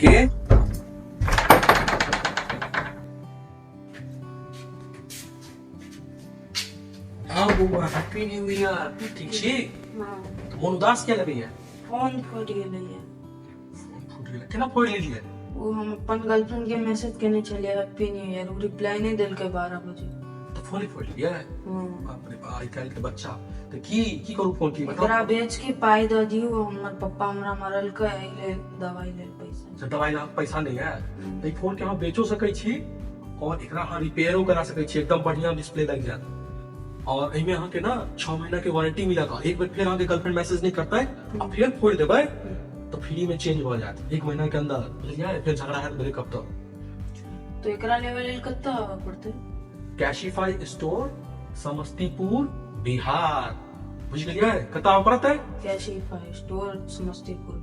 के हँ बौआ, हैप्पी न्यू ईयर। ठीक छी? हाँ। मोन उदास किया लगैया? फोन फूटि गेलैया। फोन फूटि गेलै? केना फोड़ि लेलियै? ओ हम अपन गर्लफ्रेंड के मैसेज केने छलियै हैप्पी न्यू ईयर, ओ रिप्लाई नहि देलकै 12 बजे। तऽ फोने फोड़ि लेलियै? हाँ। बाप रे बा, आइ काल्हि के बच्चा तऽ की की करू फोन की एकरा बेच के पाइ दऽ दियौ। हमर पप्पा हमरा मारलकै, एहि लेल दवाइ लेल पैसा। अच्छा, दवाइ ला पैसा नहि है? तऽ ई फोन के अहाँ बेचो सकै छी और एकरा अहाँ रिपेयरो करा सकै छी, एकदम बढ़िया डिस्प्ले लागि जायत। और एहिमे अहाँके ना 6 महीना के वारंटी मिलत। एक बेर फेर अहाँके गर्लफ्रेंड मैसेज नहि करतै आ फेर फोड़ि देबै तऽ फ्री में चेंज भऽ जायत 1 महीना के अंदर, बुझलियै? फेर झगड़ा हैत ब्रेकअप तऽ। तऽ एकरा लेबै लेल कतऽ आबऽ पड़तै? Cashify store, Samastipur, Bihar. बुझि गेलियै कतऽ आबऽ पड़तै? Cashify store, Samastipur.